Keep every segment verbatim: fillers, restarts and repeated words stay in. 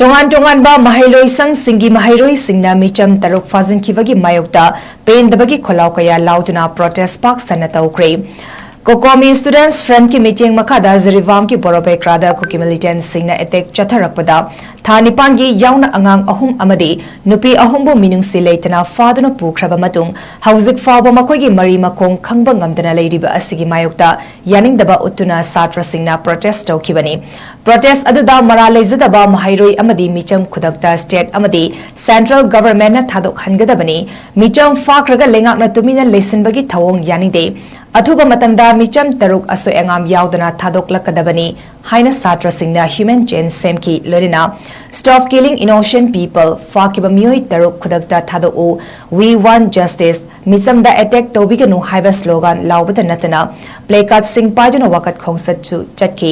ꯇꯣꯉꯥꯟ ꯇꯣꯉꯥꯟꯕ ꯃꯍꯩꯂꯣꯏꯁꯪꯁꯤꯡꯒꯤ ꯃꯍꯩꯔꯣꯏꯁꯤꯡꯅ ꯃꯤꯆꯝ ꯇꯔꯨꯛ ꯐꯥꯖꯤꯟꯈꯤꯕꯒꯤ ꯃꯥꯌꯣꯛꯇ ꯄꯦꯟꯗꯕꯒꯤ ꯈꯣꯜꯂꯥꯎ ꯀꯌꯥ ꯂꯥꯎꯗꯨꯅ ꯄ꯭ꯔꯣꯇꯦꯁ ꯄꯥꯛ ꯁꯟꯅ ꯇꯧꯈ꯭ꯔꯦ꯫ ꯀꯣꯀꯣꯃꯤ ꯁ꯭ꯇꯨꯗꯦꯟꯠꯁ ꯐ꯭ꯔꯟꯠꯀꯤ ꯃꯤꯠꯌꯦꯡ ꯃꯈꯥꯗ ꯖꯤꯔꯤꯕꯥꯝꯒꯤ ꯕꯣꯔꯣꯄꯦꯀ꯭ꯔꯥꯗ ꯀꯨꯀꯤ ꯃꯤꯂꯤꯇꯦꯟꯠꯁꯤꯡꯅ ꯑꯦꯇꯦꯛ ꯆꯠꯊꯔꯛꯄꯗ ꯊꯥ ꯅꯤꯄꯥꯟꯒꯤ ꯌꯥꯎꯅ ꯑꯉꯥꯡ ꯑꯍꯨꯝ ꯑꯃꯗꯤ ꯅꯨꯄꯤ ꯑꯍꯨꯝꯕꯨ ꯃꯤꯅꯨꯡꯁꯤ ꯂꯩꯇꯅ ꯐꯥꯗꯨꯅ ꯄꯨꯈ꯭ꯔꯕ ꯃꯇꯨꯡ ꯍꯧꯖꯤꯛ ꯐꯥꯎꯕ ꯃꯈꯣꯏꯒꯤ ꯃꯔꯤ ꯃꯈꯣꯡ ꯈꯪꯕ ꯉꯝꯗꯅ ꯂꯩꯔꯤꯕ ꯑꯁꯤꯒꯤ ꯃꯥꯌꯣꯛꯇ ꯌꯥꯅꯤꯡꯗꯕ ꯎꯠꯇꯨꯅ ꯁꯥꯇ꯭ꯔꯁꯤꯡꯅ ꯄ꯭ꯔꯣꯇꯦꯁ ꯇꯧꯈꯤꯕꯅꯤ꯫ ꯄ꯭ꯔꯣꯇꯦꯁ ꯑꯗꯨꯗ ꯃꯔꯥꯜ ꯂꯩꯖꯗꯕ ꯃꯍꯩꯔꯣꯏ ꯑꯃꯗꯤ ꯃꯤꯆꯝ ꯈꯨꯗꯛꯇ ꯁ꯭ꯇꯦꯠ ꯑꯃꯗꯤ ꯁꯦꯟꯇ꯭ꯔꯦꯜ ꯒꯚꯔꯟꯃꯦꯟꯠꯅ ꯊꯥꯗꯣꯛꯍꯟꯒꯗꯕꯅꯤ꯫ ꯃꯤꯆꯝ ꯐꯥꯈ꯭ꯔꯒ ꯂꯩꯉꯥꯛꯅ ꯇꯨꯃꯤꯟꯅ ꯂꯩꯁꯤꯟꯕꯒꯤ ꯊꯧꯑꯣꯡ ꯌꯥꯅꯤꯡꯗꯦ꯫ ꯑꯊꯨꯕ ꯃꯇꯝꯗ ꯃꯤꯆꯝ ꯇꯔꯨꯛ ꯑꯁꯣꯏ ꯑꯉꯥꯝ ꯌꯥꯎꯗꯅ ꯊꯥꯗꯣꯛꯂꯛꯀꯗꯕꯅꯤ ꯍꯥꯏꯅ ꯁꯥꯇ꯭ꯔꯁꯤꯡꯅ ꯍ꯭ꯌꯨꯃꯦꯟ ꯆꯦꯟ ꯁꯦꯝꯈꯤ꯫ ꯂꯣꯏꯅꯅ Stop killing innocent people, ꯐꯥꯈꯤꯕ ꯃꯤꯑꯣꯏ ꯇꯔꯨꯛ ꯈꯨꯗꯛꯇ ꯊꯥꯗꯣꯛꯎ, We want justice, ꯃꯤꯆꯝꯗ ꯑꯦꯇꯦꯛ ꯇꯧꯕꯤꯒꯅꯨ ꯍꯥꯏꯕ ꯁ꯭ꯂꯣꯒꯥꯟ ꯂꯥꯎꯕꯗ ꯅꯠꯇꯅ ꯄ꯭ꯂꯦ ꯀꯥꯔꯗꯁꯤꯡ ꯄꯥꯏꯗꯨꯅ ꯋꯥꯀꯠ ꯈꯣꯡꯆꯠꯁꯨ ꯆꯠꯈꯤ꯫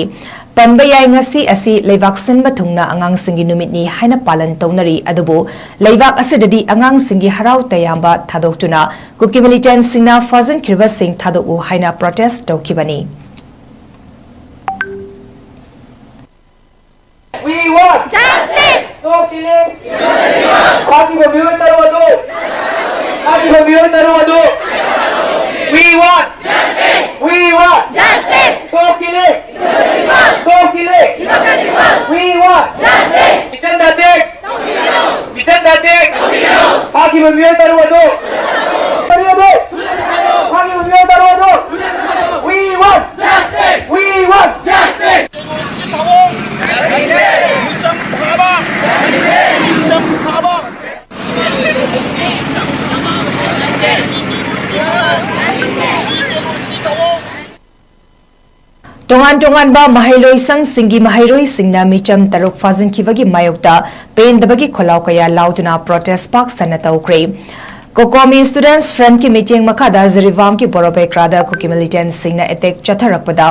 ꯄꯟꯕ ꯌꯥꯏ, ꯉꯁꯤ ꯑꯁꯤ ꯂꯩꯕꯥꯛ ꯁꯤꯟꯕ ꯊꯨꯡꯅ ꯑꯉꯥꯡꯁꯤꯡꯒꯤ ꯅꯨꯃꯤꯠꯅꯤ ꯍꯥꯏꯅ ꯄꯥꯂꯟ ꯇꯧꯅꯔꯤ꯫ ꯑꯗꯨꯕꯨ ꯂꯩꯕꯥꯛ ꯑꯁꯤꯗꯗꯤ ꯑꯉꯥꯡꯁꯤꯡꯒꯤ ꯍꯔꯥꯎ ꯇꯌꯥꯝꯕ ꯊꯥꯗꯣꯛꯇꯨꯅ ꯀꯨꯀꯤ ꯃꯤꯂꯤꯇꯦꯟꯠꯁꯤꯡꯅ ꯐꯥꯖꯤꯟꯈ꯭ꯔꯤꯕꯁꯤꯡ ꯊꯥꯗꯣꯛꯎ ꯍꯥꯏꯅ ꯄ꯭ꯔꯣꯇꯦꯁ ꯇꯧꯈꯤꯕꯅꯤ꯫ We want justice. Stop killing. ꯐꯥꯈꯤꯕ ꯃꯤꯑꯣꯏ ꯇꯔꯨꯛ ꯑꯗꯨ, ꯐꯥꯈꯤꯕ ꯃꯤꯑꯣꯏ ꯇꯔꯨꯛ ꯑꯗꯨ, We want justice. We want justice. Stop killing. Stop killing. We want justice. ꯃꯤꯆꯝꯗ ꯑꯦꯇꯦꯛ. ꯃꯤꯆꯝꯗ ꯑꯦꯇꯦꯛ. ꯐꯥꯈꯤꯕ ꯃꯤꯑꯣꯏ ꯇꯔꯨꯛ ꯑꯗꯨ, ꯇꯔꯨꯛ ꯑꯗꯨ, ꯐꯥꯈꯤꯕ ꯃꯤꯑꯣꯏ ꯇꯔꯨꯛ ꯑꯗꯨ, We want justice. We want justice. ꯇꯣꯉꯥꯟ ꯇꯣꯉꯥꯟꯕ ꯃꯍꯩꯂꯣꯏꯁꯪꯁꯤꯡꯒꯤ ꯃꯍꯩꯔꯣꯏꯁꯤꯡꯅ ꯃꯤꯆꯝ ꯇꯔꯨꯛ ꯐꯥꯖꯤꯟꯈꯤꯕꯒꯤ ꯃꯥꯌꯣꯛꯇ ꯄꯦꯟꯗꯕꯒꯤ ꯈꯣꯜꯂꯥꯎ ꯀꯌꯥ ꯂꯥꯎꯗꯨꯅ ꯄ꯭ꯔꯣꯇꯦꯁ ꯄꯥꯛ ꯁꯟꯅ ꯇꯧꯈ꯭ꯔꯦ꯫ COCOMI Students Frontꯀꯤ ꯃꯤꯠꯌꯦꯡ ꯃꯈꯥꯗ ꯖꯤꯔꯤꯕꯥꯝꯒꯤ ꯕꯣꯔꯣꯄꯩꯀ꯭ꯔꯥꯗ ꯀꯨꯀꯤ militantsꯁꯤꯡꯅ attack ꯆꯠꯊꯔꯛꯄꯗ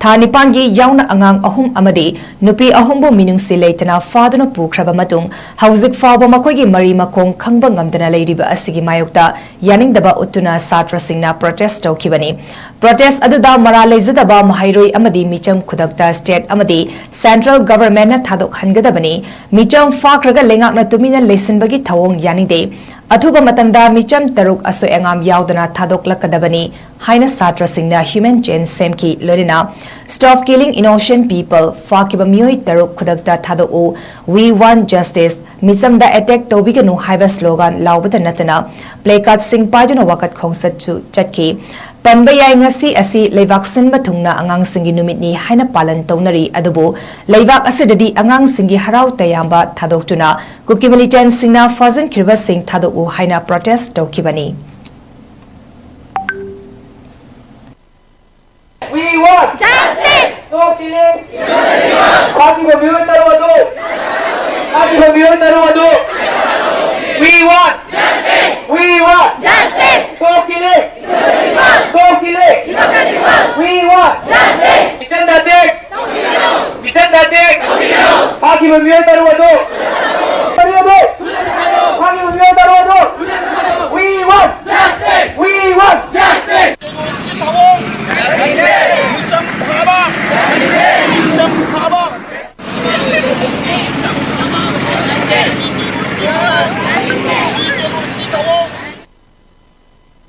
ꯊꯥ ꯅꯤꯄꯥꯟꯒꯤ ꯌꯥꯎꯅ ꯑꯉꯥꯡ ꯑꯍꯨꯝ ꯑꯃꯗꯤ ꯅꯨꯄꯤ ꯑꯍꯨꯝꯕꯨ ꯃꯤꯅꯨꯡꯁꯤ ꯂꯩꯇꯅ ꯐꯥꯗꯨꯅ ꯄꯨꯈ꯭ꯔꯕ ꯃꯇꯨꯡ ꯍꯧꯖꯤꯛ ꯐꯥꯎꯕ ꯃꯈꯣꯏꯒꯤ ꯃꯔꯤ ꯃꯈꯣꯡ ꯈꯪꯕ ꯉꯝꯗꯅ ꯂꯩꯔꯤꯕ ꯑꯁꯤꯒꯤ ꯃꯥꯌꯣꯛꯇ ꯌꯥꯅꯤꯡꯗꯕ ꯎꯠꯇꯨꯅ ꯁꯥꯇ꯭ꯔꯁꯤꯡꯅ protest ꯇꯧꯈꯤꯕꯅꯤ꯫ Protest ꯑꯗꯨꯗ ꯃꯔꯥꯜ ꯂꯩꯖꯗꯕ ꯃꯍꯩꯔꯣꯏ ꯑꯃꯗꯤ ꯃꯤꯆꯝ ꯈꯨꯗꯛꯇ state ꯑꯃꯗꯤ central governmentꯅ ꯊꯥꯗꯣꯛꯍꯟꯒꯗꯕꯅꯤ꯫ ꯃꯤꯆꯝ ꯐꯥꯈ꯭ꯔꯒ ꯂꯩꯉꯥꯛꯅ ꯇꯨꯃꯤꯟꯅ ꯂꯩꯁꯤꯟꯕꯒꯤ ꯊꯧꯑꯣꯡ ꯌꯥꯅꯤꯡꯗꯦ꯫ ꯑꯊꯨꯕ ꯃꯇꯝꯗ ꯃꯤꯆꯝ ꯇꯔꯨꯛ ꯑꯁꯣꯏ ꯑꯉꯥꯝ ꯌꯥꯎꯗꯅ ꯊꯥꯗꯣꯛꯂꯛꯀꯗꯕꯅꯤ ꯍꯥꯏꯅ ꯁꯥꯇ꯭ꯔꯁꯤꯡꯅ human chain ꯁꯦꯝꯈꯤ꯫ ꯂꯣꯏꯅꯅ Stop killing innocent people, ꯐꯥꯈꯤꯕ ꯃꯤꯑꯣꯏ ꯇꯔꯨꯛ ꯈꯨꯗꯛꯇ ꯊꯥꯗꯣꯛꯎ, We want justice, ꯃꯤꯆꯝꯗ attack ꯇꯧꯕꯤꯒꯅꯨ ꯍꯥꯏꯕ slogan ꯂꯥꯎꯕꯗ ꯅꯠꯇꯅ placardꯁꯤꯡ ꯄꯥꯏꯗꯨꯅ ꯋꯥꯀꯠ ꯈꯣꯡꯆꯠꯁꯨ ꯆꯠꯈꯤ꯫ ꯄꯟꯕ ꯌꯥꯏ, ꯉꯁꯤ ꯑꯁꯤ ꯂꯩꯕꯥꯛ ꯁꯤꯟꯕ ꯊꯨꯡꯅ ꯑꯉꯥꯡꯁꯤꯡꯒꯤ ꯅꯨꯃꯤꯠꯅꯤ ꯍꯥꯏꯅ ꯄꯥꯂꯟ ꯇꯧꯅꯔꯤ, ꯑꯗꯨꯕꯨ ꯂꯩꯕꯥꯛ ꯑꯁꯤꯗꯗꯤ ꯑꯉꯥꯡꯁꯤꯡꯒꯤ ꯍꯔꯥꯎ ꯇꯌꯥꯝꯕ ꯊꯥꯗꯣꯛꯇꯨꯅ ꯀꯨꯀꯤ militansꯁꯤꯡꯅ ꯐꯥꯖꯤꯟꯈ꯭ꯔꯤꯕꯁꯤꯡ ꯊꯥꯗꯣꯛꯎ ꯍꯥꯏꯅ protest ꯇꯧꯈꯤꯕꯅꯤ꯫ We want justice. Stop killing. ꯐꯥꯈꯤꯕ ꯃꯤꯑꯣꯏ ꯇꯔꯨꯛ ꯑꯗꯨ, ꯐꯥꯈꯤꯕ ꯃꯤꯑꯣꯏ ꯇꯔꯨꯛ ꯑꯗꯨ, We want justice. We want justice. Stop killing. Stop killing. We want justice. ꯃꯤꯆꯝꯗ attack. ꯃꯤꯆꯝꯗ attack. ꯐꯥꯈꯤꯕ ꯃꯤꯑꯣꯏ ꯇꯔꯨꯛ ꯑꯗꯨ